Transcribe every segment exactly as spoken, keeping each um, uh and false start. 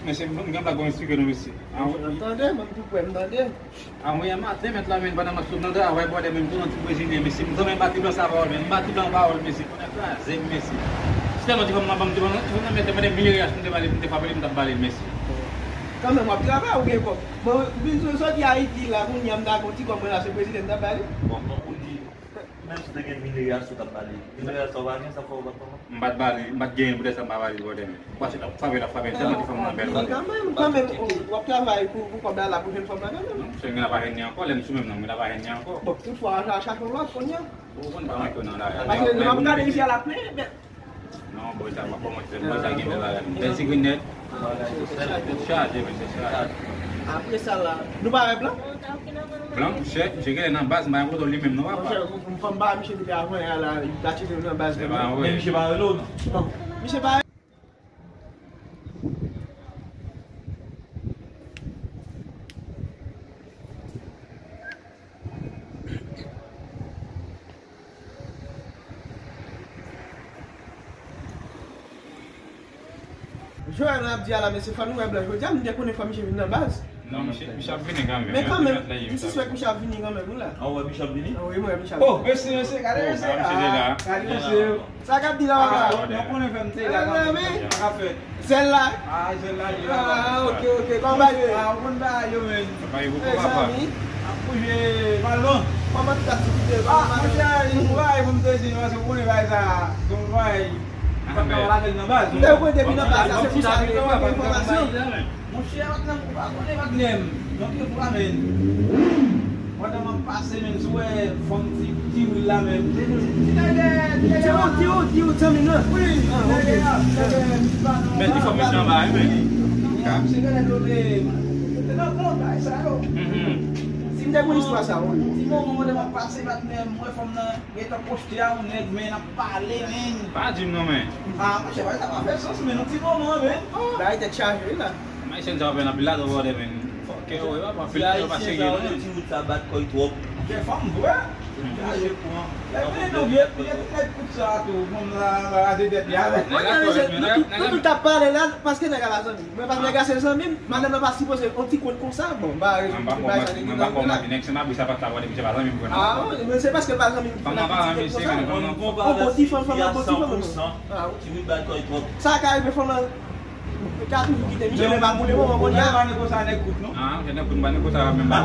Mesye, m gen blag pou m eksplike nou, mesye. M tande, mwen tou prè, m tande. A, mwen, yè maten, mèt la, men, pandan m ap sot nan travay, brother, men, m tou nan ti brezilyen, mesye, m tanmen bati blan sa pawòl, men, m bati blan pawòl, mesye, konnen kraze m, mesye. Si tèlman ti fanm nan ban m, ti fanm nan, ti fanm nan mèt mande m mil riyal, si m te ba li, m te frape li, m t ap ba li l, mesye. Kanmenm, w ap travay, ou gen kòb. Bon, m vin sot, soti Ayiti la, kounye a, m ta gon ti kòb, mwen la, se brezilyen, m t ap ba li. Bon, bon, ou di, menm si w te gen mil riyal, si w t ap ba li. Mil riyal sa w pa gen, sa fè w pa t pran. M pa t ba li, m pa t genyen poutèt sa m pa ba li, brother, men. Paske l ap frape, l ap frape, tèlman ti fanm nan bèl, brother. Kanmenm, kanmenm, w ap travay pou, pou kòb la, la pou jwenn fanm nan, kanmenm. Non, se m gen la pa jwenn ni ankò, lè m sou menm nan, m gen la pa jwenn ni ankò. Bon, tout fwa, sa chache yon lòt kounye a. Ou konn pa manke w nan la. Paske lè m ap gade isi a, l ap plenyen, men. Non, bòy sa pa kòmanse, bòy sa gen bèl bagay. Bèl ti grenn nèt. Tèt chaje, men tèt chaje. Apre sa la, nou pa wè blan? Blan, monchè, misye genlè nan baz, m pa gen foto li menm non, papa. Monchè, m fanm ba misye depi avan yè la, li ta tcheke nan baz. Se pa vre. Men misye pa rele w non? Non. Misye pa Joel ap di a la, mesye, fò nou wè blan jodi a, m te konnen fò misye vin nan baz. Non, misye, misye ap vini kanmenm. Men kanmenm, m sispèk misye ap vini kanmenm, wi la. Ah, w wè misye ap vini? Wi, m wè misye ap vini. Oh, mesye, mesye, gade mesye. Ah, misye te la. Gade mesye. Sa k ap di la, papa? Ah, non, konnen fè m te la kanmenm. Sa k ap fèt? Zèl la? Ah, zèl la, li la. Ah, ok, ok. Kòman bagay yo? Ah, ou konn bagay yo, men. Sa pa gen pwoblèm, papa. Mezanmi. Ap bouje balon. Kòman tout aktivite yo? Ah, monchè, li pou bagay pou m te di nou, paske ou konnen bagay sa, se yon bagay, fòk nou lage l nan baz. M te konnen depi nan baz la, se pou sa, men, fòk gen enfòmasyon. Monchè, patnè m, ou pa konnen, patnè m. Donk, yo pou amèn. Pandan m ap pase, men, sou wè fanm ti, ti wil la, men. Ti nèg, ti nèg. Ti ou, ti ou, ti ou, zanmi nou? Wi, ah, ok. Men ti fanm yo anba, wi, men. Misye genlè dwe te nan kont, bagay sa yo. Mhm. Si m te konn istwa sa, wi. Ti moman, pandan m ap pase, patnè m, m wè fanm nan gentan poste a yon nèg, men n ap pale, men. Pa di m non, men. Ah, monchè, bagay sa pa fè sans, men, yon ti moman, men. Bagay tèt chaje, wi, la. Ayisyen sa w ap jwenn anpil ladan, brother, men. Fòk ke yo, yo ap anpil ladan, yo pa serye non, men. Ti wout sa bat kò l twòp. Gen fanm vre. Chaje pran. Epi nou vye, vye nèg kout sa tou, fanm la raze tèt li avè. Mwen, nèg la, nou tout ap pale la, paske nèg la pa zanmi. Mwen pa nèg la se zanmi m, madanm nan pa sipoze yon ti kont konsa, bon, m pa rezon pou bay sa nèg yo nan la. Nèg se mabri sa pa ta wè depi se pa zanmi m vre non. Ah, wi, men se paske l pa zanmi m, fanm nan pa zanmi m konsa. Yon bon ti fanm, fanm nan bon ti fanm. Ah, wi. Ti wout bat kò l twòp. Sa ka rive fanm nan. Yo ka toujou kite misye, men pa pou le moman kounye a. Mwen pa nèg konsa, nèg kout, non? Ah, se nèg kout, m pa nèg konsa menm, pa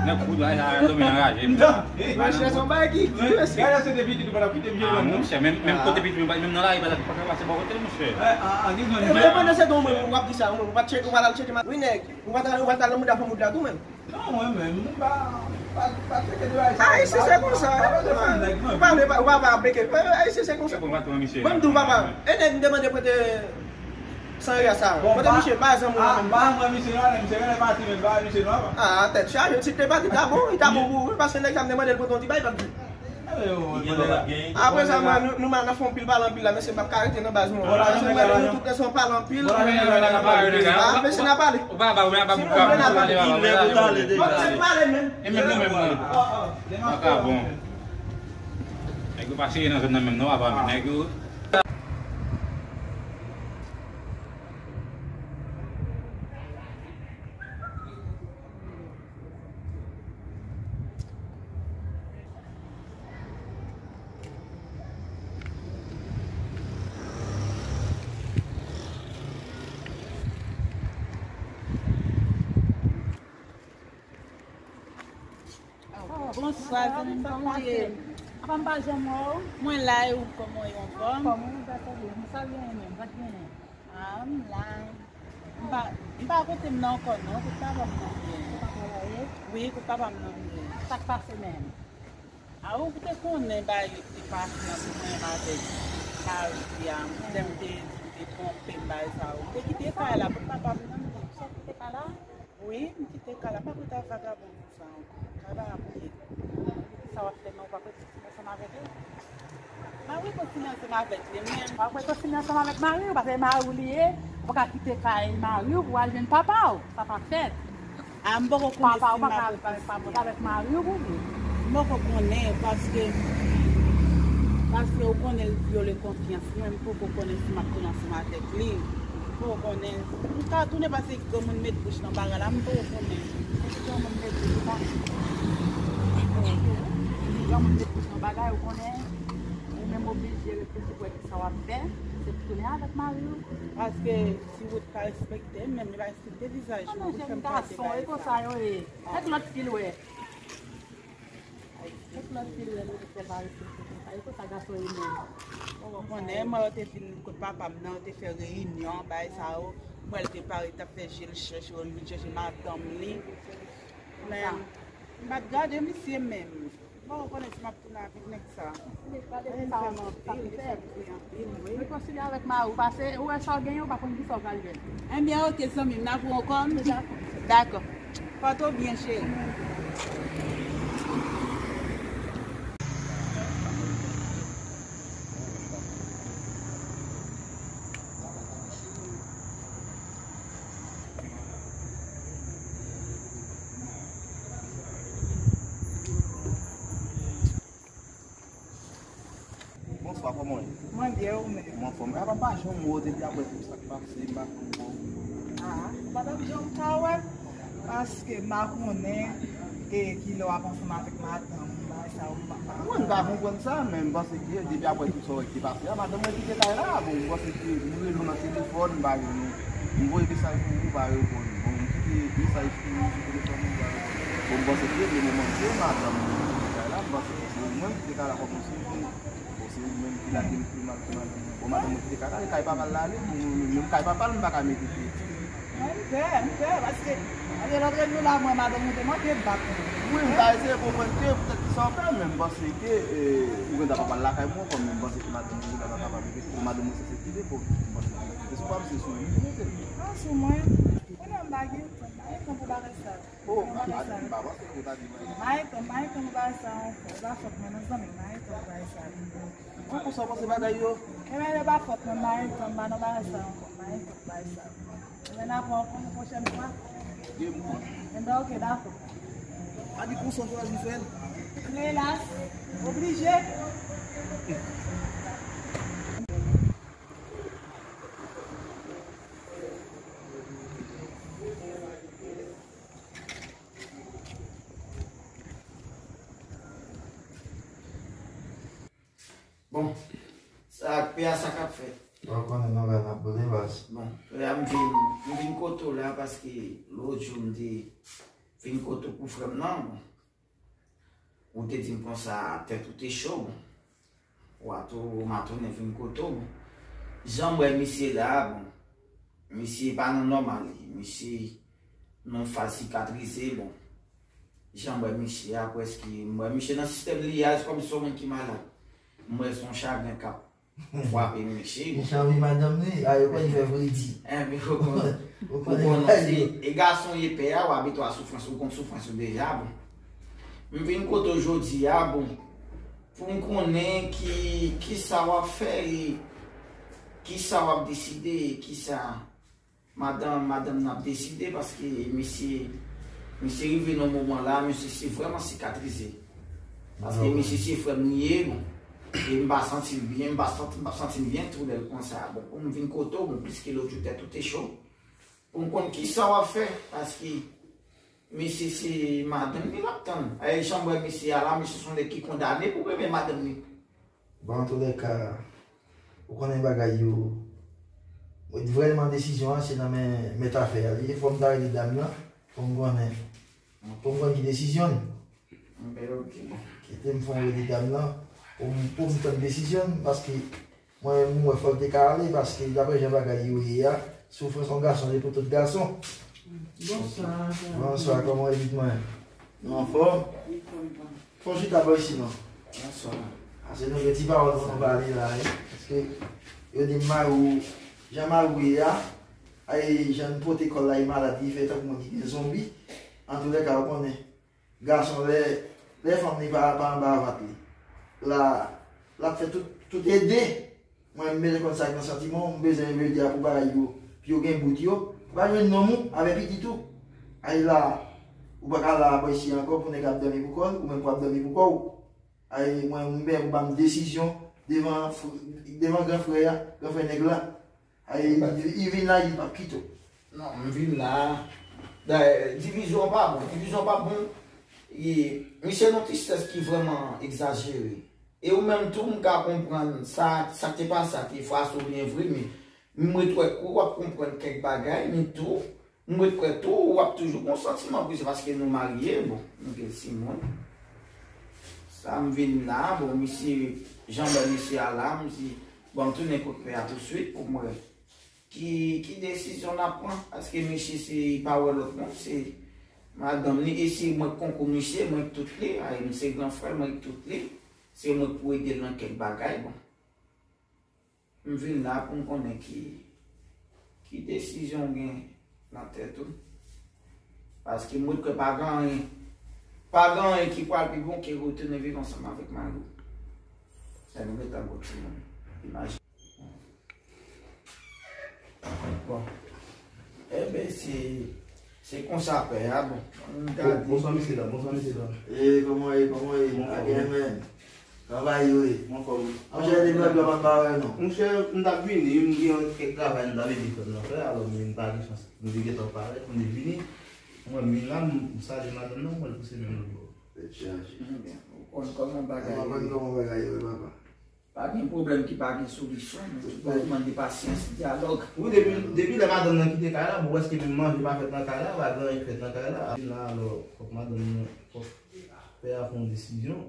nèg kout, ay, ay, domine anraje. Non. Monchè, se yon bagay ki di, mesye. Gade se te pitit ou pa t ap kite misye. Ah, monchè, menm, menm kote pitit mwen, menm nan lari, pa t ap, pa t ap pase bò kote l, monchè. Eh, ah, ah, ki zòn. E pandan se tan, mwen, w ap di sa, mwen, w pa t cheke, w pa t al cheke, wi, nèg, w pa t al, w pa t al nan mouda fanm ou la tou, menm. Non, mwen menm, m pa, pa, pa tcheke de bagay sa. Ayisyen se konsa. Pa bezwen fè nèg, non. Ou pa vle, ou pa, pa beke. Ayisyen se konsa. Mwen m di w, papa, e nèg m te mande prete san riyal sa. Kote misye, pa zanmi w la menm. Bon, pa, pa, mwen, misye nwa, misye genlè pati, men pa misye nwa, pa. Ah, tèt chaje, si te pati, ta bon, li ta bon pou ou, wi, paske nèg sa m te mande l prete yon ti bagay, pa t vle. Apre sa, mwen, nou, nou mal nan fè yon pil pale anpil la, mesye, m ap ka rete nan baz mwen. Mesye, mwen, nou tout, mesye, pale anpil. Ah, mesye, n a pale. Si nou vle, n a pale. Bon, se pale menm. E menm nou menm, non. Makabon. Nèg yo pa serye nan zòn nan menm, non, apa, men nèg yo. Bonswa, zanmi m, kòman w ye? Apa m pa janm wè w? Mwen la, e ou, kòman w ye, anfòm? Anfòm, wi, sa genyen menm, sa genyen? Ah, m la. M pa, m pa kote m nan ankò non, kot papa m nan m ye. Kot papa w ye? Wi, kot papa m nan m ye. Sa k pase menm? A, ou te konnen bagay yo te pase ant mwen avèk mari a, lè m te di w te twonpe m, bagay sa yo. M te kite kay la, kot papa m nan, m te sot kite kay la. Wi, m kite kay la, m pa konn ta vagabon konsa ankò. Kay bagay pou ye. Sa w ap fè, men ou pa kontinye ansanm avèk li? Mari w kontinye ansanm avèk li, men. W ap kontinye ansanm avèk mari w, paske mari w li ye, ou pa ka kite kay mari w pou w al jwenn papa w. Sa pa fèt. A, m poko konnen si m ap, pa, pa, pa avèk mari w, ou vle? M poko konnen, paske, paske ou konnen l vyole konfyans mwen, m poko konnen si m ap tounen ansanm avèk li. Ou konnen, m ka tounen pase granmoun met bouch nan bagay la, m poko konnen. Granmoun met bouch nan, granmoun met bouch nan bagay, ou konnen. Ou menm oblije reflechi pou wè kisa w ap fè. Se pou tounen avèk mari w. Paske si ou ka respekte, menm li pa respekte vizaj ou, pou fè m pase bagay sa. Gason, e konsa yo ye. Fèk lòt fi l wè. Tout lòt fi l wè nou te fè bagay sou konsa. E konsa gason yo menm. Ou konnen, mwen yo te vin kot papa m nan, yo te fè reyinyon, bagay sa yo. Mwen, l te pare, t ap fè je l chèche, yo vin chèche madanm li. Men, m pa t gade misye menm. Bon, ou konnen si m ap tounen avèk nèg sa. Li fè m anpil, li fè m kriye anpil, wi. Rekonsili avèk mari w, pase ou wè sa w genyen, ou pa konn kisa w pral jwenn. Ebyen, oke, zanmi m, n a pran w kòm. Dakò. Pòte w byen, cheri. Bonswa, kòman w ye? Mwen byen, ou menm? Mwen anfòm. Apa, m pa janm wè w depi apre tout sa k pase, m pa janm wè w. Ah, ou pa t ap janm ka wè m, paske m pa konnen, e, kilè w ap ansanm avèk madanm ou, bagay sa yo, m pa, m pa. Mwen, m pa konprann sa, men m panse ke depi apre tout sa w wè ki te pase a, madanm mwen kite kay la, bon, m panse ke m rele w nan telefòn, m pa jwenn ou. M voye mesaj pou ou, ou pa reponn. Bon, m kite mesaj pou ou sou telefòn ou, ou pa reponn. Bon, m panse ke le moman ke madanm mwen kite kay la, m panse ke se mwen ki te ka la kòmanse pou ou. Bon, se ou menm ki lage m pou madanm mwen. Bon, madanm mwen kite kay la, e kay papa l la ale, pou mwen menm, menm kay papa l, m pa ka mete pye. Mwen, m pè, m pè, paske, paske lòt jou la, mwen, madanm mwen te manke bat mwen. Wi, m ka eseye konprann ke poutèt ki sa w fè, men m panse ke, e, ou gentan pa pral lakay mwen ankò, men m panse ke madanm mwen gentan pa kapab rete, madanm mwen sanse kite, bon, m panse ke se sou pa m, se sou li pou rete. Ah, sou mwen? Kounye a m pa gen tan, m pa gen tan pou bagay sa. Oh, m pa di, m pa panse ke w ta di mwen. Mayeton, Mayeton, ou bagay sa ankò. E pa fòt mwen non, zanmi m, Mayeton, ou bagay sa. Ou konsa w panse bagay yo? Ebyen, e pa fòt mwen, Mayeton, m pa nan bagay sa ankò. Mayeton, ou bagay sa. Ebyen, n a pran ankò yon pwochèn fwa. Ebyen, oke, dakò. Pa di konsa w chwazi fè l. Elas, oblije. Bon, sa ak pè a, sa k ap fèt? Ou konnen nou la n ap boule baz. Bon, pè a, m vin, m vin kote w la paske lòt jou m te vin kote w pou frè m nan, bon. Ou te di m konsa, tèt ou te cho, bon. Ou a tou, m a tounen vin kote w, bon. Jan m wè misye la, bon. Misye pa nan nòmal li. Misye nan faz sikatrize, bon. Jan m wè misye a, prèske, m wè misye nan sistèm li a, se kòmsi se yon moun ki malad. M wè se yon chagren k ap frape misye. Misye anvi madanm li, a yo konn fè vredi. Enben, ou konn, ou konn, se, e gason ye pè a, w abitye a soufrans, ou konn soufrans ou deja, bon. M vin kote w jodi a, bon, pou m konnen ki, kisa w ap fè e kisa w ap deside, kisa madanm, madanm nan ap deside, paske misye, misye rive nan moman la, misye se vrèman sikatrize. Paske misye se frè m li ye, bon. E m pa santi l byen, m pa santi, m pa santi m byen tou lè l konsa. Bon, pou m vin kote w, bon, pliske lòt jou tèt ou te cho. Pou m konn kisa w ap fè, paske misye se madanm li l ap tann. E jan m wè misye a la, misye se yon nèg ki kondane pou renmen madanm li. Bon, antoulèka, ou konnen bagay yo, vrèman desizyon an se nan men mèt afè a li ye. Fò m ta rele dam nan, fò m konnen, fò m konn ki desizyon l. Enben, oke. Kite m fè yon rele dam nan, pou m, pou m tann desizyon l, paske mwen menm, m wè fò l te ka ale, paske daprè jan bagay yo ye a, soufrans yon gason, se pou tout gason. Bonswa. Bonswa, kòman w ye, pitit mwen? Nou anfòm? Anfòm, anfòm. Fè yon chita bò isi non. Bonswa. Ase nou gen ti pawòl pou nou pale la, wi. Paske yo di mari w, jan mari w ye a, ay, jan l pote kò l la, li malad, li fè tankou moun ki gen zonbi. Antoulèka, ou konnen, gason, lè, lè fanm li pa, pa anba vant li, la, l ap fè tout, tout ede. Mwen, m bezwen konn sa k nan santiman w, m bezwen jodi a pou bagay yo, pou yo gen bout yo. Ou pa jwenn nonm ou avè pitit ou. Ay la, ou pa ka la bò isi ankò pou nèg ap dòmi pou kò l, ou menm pou ap dòmi pou kò w. Ay, mwen, m bezwen pou ba m desizyon devan, devan gran frè a, gran frè nèg la. Ay, li vin la, li p ap kite w. Non, m vin la. Dayè, divizyon an pa bon. Divizyon an pa bon. E, misye nan tristès ki vrèman egzajere. E ou menm tou, m ka konprann sa, sa k te pase a te fwason byen vre, men m ret wè ke w ap konprann kèk bagay, men tou, m ret kwè tou, w ap toujou gon santiman pou se paske nou marye, bon, nou gen timoun. Sa m vin la, bon, misye, jan m wè misye a la, m di, bon, m tounen kot pè a tousuit pou m wè ki, ki desizyon l ap pran, paske misye se pa wè lòt moun, se madanm li, e se mwen k konkou misye, mwen k tout li, ay, m se gran frè l, mwen k tout li, se mwen k pou ede l nan kèk bagay, bon. M vin la pou m konnen ki, ki desizyon w gen nan tèt ou, paske mwen kwè pa gen anyen, pa gen anyen ki pral pi bon ke retounen viv ansanm avèk mari w. Lè nou gentan gon timoun, imajine. Bon. Enben, se, se konsa pè a, bon. Ann gade. Bonswa, mesye dam. Bonswa, mesye dam. E, kòman ye, kòman ye? Lage, men. Travay yo ye. Monchè, depi lòt jou a pa parèt non. Monchè, m t ap vini, m gen yon kèk travay m t ap vini fè nan fè, alò, men m pa gen chans. M te gentan parèt, m te vini. Mwen, m vin la, m salye madanm nan, mwen pouse menm lòt bò. Tèt chaje. Ou konn kòman bagay yo ye. Ou konn kòman bagay yo ye, papa. Pa gen pwoblèm ki pa gen solisyon, men tout bagay mande pasyans, dyalòg. Wi, depi, depi lè madanm nan kite kay la, bon, prèske menm manje pa fèt nan kay la, pa gen anyen ki fèt nan kay la. La, alò, fòk madanm nan, fòk pè a pran yon desizyon.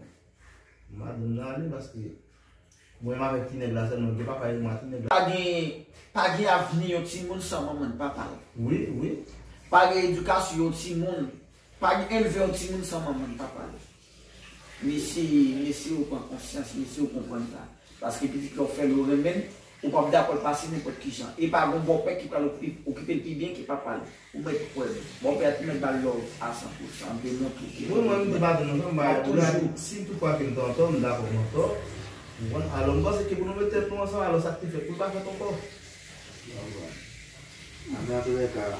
Madanm nan ale, paske mwen menm avèk ti nèg la sèlman, gen papa e mwen ti nèg la. Pa gen, pa gen avni yon timoun san manman l, papa l. Wi, wi. Pa gen edikasyon yon timoun. Pa gen elve yon timoun san manman l, papa l. Mesye, mesye, ou pran konsyans, mesye, ou konprann sa. Paske pitit la, ou fè l, ou renmen l, ou p ap dakò l pase nenpòt kijan. E pa gon bòpè ki pral okipe, okipe l pi byen ke papa l. Ou mèt kwè m. Bòpè a tou mèt ba l love a san pou san, demontre ke... Wi, mwen, m te pa nan janm bay. Si toutfwa ke m te antò, m dakò m antò. Ou konprann? Alò, m panse ke pou nou met tèt nou ansanm, alò, sa k te fèt, pou l pa fèt ankò. Anben, antoulèka,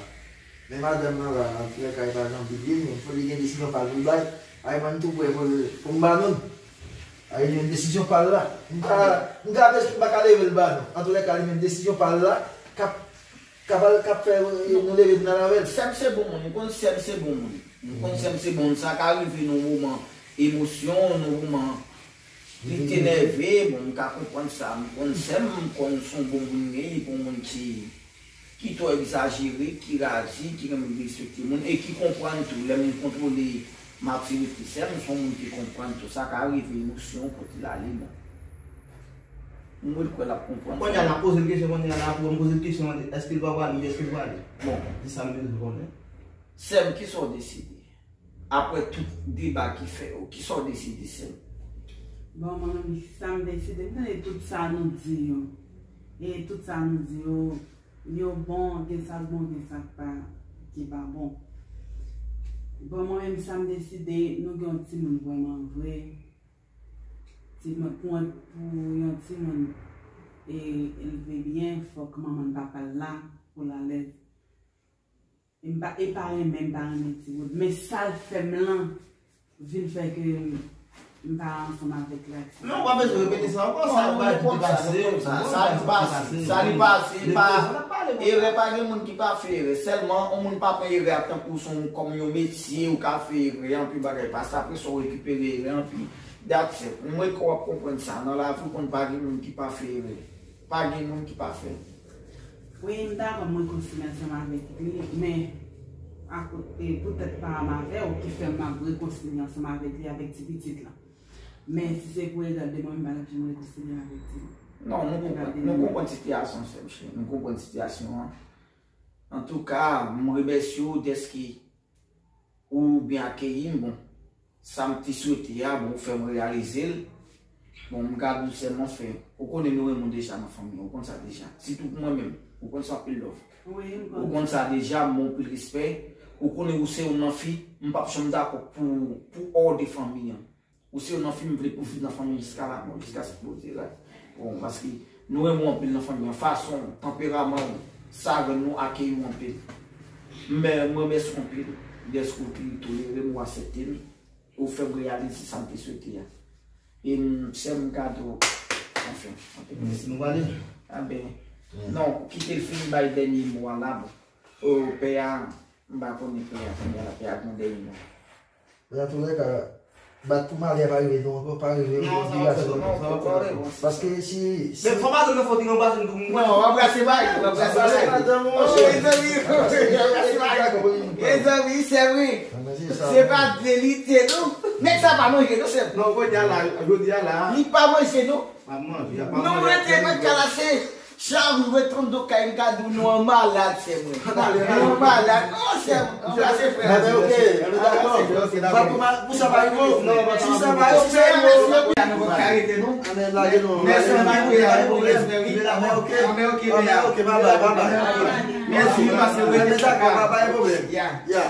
men madanm nan la, antoulèka, e pa jan m vin li, men fò li gen desizyon pa l pou l bay. Ay, mwen, m tou prè pou l, pou m ba nou l. Ay, li menm desizyon pa l la. M pa, m ka bezwen, m pa ka leve l ba nou. Antoulèka, li menm desizyon pa l la, k ap, k ap, k ap fè, eh, nou leve pou n al avè l. Sè m se bon moun, m konn sè m se bon moun. M konn sè m se bon moun. Sa ka rive nan moman emosyon, nan moman li te nève, bon, m ka konprann sa. M konn sè m, m konn se yon bon moun li ye, li pa yon moun ki, ki twò egzajere, ki radi, ki renmen derespekte moun, e ki konprann tou. Lè m kontwole matirite sè m, se yon moun ki konprann tou. Sa ka rive emosyon kote l ale, bon. M ret kwè l ap konprann. Kounye a, n ap poze l kesyon, kounye a, n ap poze l kesyon, èske l pa prale, èske l prale? Bon. Se sa m bezwen konnen. Sè m, kisa w deside? Apre tout deba ki fè yo, kisa w deside, sè m? Bon, mwen menm, sa m deside, m tande tout sa nou di yo. E tout sa nou di yo, yo bon, gen sa k bon, gen sa k pa, ki pa bon. Bon, mwen menm, sa m deside, nou gen yon timoun vrèman vre. Timoun, pou, pou yon timoun e, elve byen, fòk manman l, papa l la, pou l alèz. E m pa, e pa renmen, m pa renmen Ti Wood. Men sa l fè m lan vin fè ke m, m pa ansanm avèk l aktyèlman. Men ou pa bezwen repete sa ankò, sa yo bay ki te pase, sa li pase, sa li pase, pa, erè pa gen moun ki pa fè erè. Sèlman, yon moun pa pran erè a tankou se yon, kòm yon metye, ou ka fè erè, anpil bagay pase, apre sa w rekipere erè, anpil. That's it. Mwen kwè w ap konprann sa. Nan lavi, ou konn pa gen moun ki pa fè erè. Pa gen moun ki pafè. Wi, m dakò, m rekonsilye ansanm avèk li, men akote, poutèt pa m avè w ki fè m ap rekonsilye ansanm avèk li, avèk ti pitit la. Men si se pou egzanp de mwen, m pa t ap janm rekonsilye avèk ti. Non, nou konprann, nou konprann sitiyasyon, sè m cheri. Nou konprann sitiyasyon an. Antouka, m remèsye w dèske ou byen akeyi m, bon, sa m te swete a, bon, ou fè m reyalize l. Bon, m ka di w sèlman fè, ou konnen nou renmen w deja nan fanmi an, ou konn sa deja. Sitou pou mwen menm, ou konn sa anpil love. Wi, m konn. Ou konn sa deja, m ba w anpil respè. Ou konnen ou se youn nan fi, m p ap janm dakò pou, pou hors de fanmi an. Ou se youn nan fi m vle pou viv nan fanmi jiska lamò, jiska se poze la. Bon, paske nou renmen w anpil nan fanmi an. Fason, tanperaman w, sa rann nou akeyi w anpil. Men, mwen remèsye w anpil dèske w te tolere m, ou aksepte m, ou fè m reyalize sa m te swete a. E m, sè m gade w, anfen, anpil mèsi. Nou pale? Anben, Non, kite l fini bay dènye mo a la, bon. O, pè a, m pa konnen pè a, kounye a la, pè a gon dènye mo. Nan toulèka, bat pou malè a pa rive nou ankò, pa rive nou obligasyon. Paske si. Men fò madanm nan fò te ranplase m tou mwen. Non, w ap brase bay, w ap brase bay. Oke, mezanmi, w ap brase bay. Mezanmi, sè mwen. Se pa delite non. Nèg sa pa manje non, sè. Non, kounye a la, jodi a la. Li pa manje non. Pa manje, pa manje. Non, rete nan kalase. Chak jou retonn do kay m ka di w nou an malad sè mwen. Nou an malad. Oh sè mwen. Anbrase frè. Anben oke, anben dakò. Pou sa pa rive w. Si sa pa rive w, sè mwen. Anben lage non. Mèsi anpil. Anben oke. Anben oke, babay, babay. Mèsi, pase w rete. Anben dakò, pa gen pwoblèm. Ya.